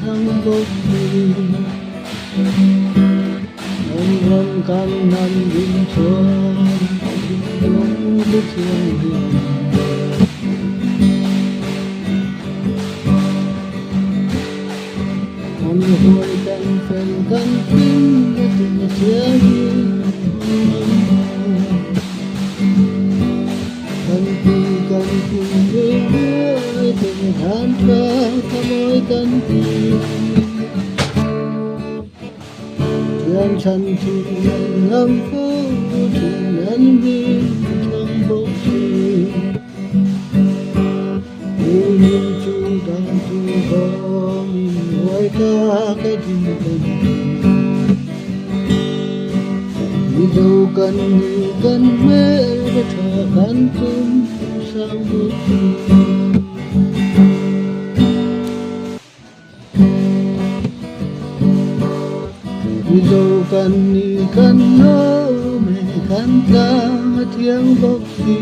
thang bawk si. Kan ram kan hnam din chuan thinlung ti thianghlim. Kan huai kan fel kan fing a tin thiangin Kan pi kan pu ve ruai ten than tha tha mawi kan ti. Thian chhan thin an ngam fo thin an hming thang bawk si. Tunin chu dang chu vawmin huai ta ka din kan ti. Mizo kan ni kan hmel tha kan tum sang bawk si. Mizo kan ni kan lawm e kan tlang a thiang bawk si.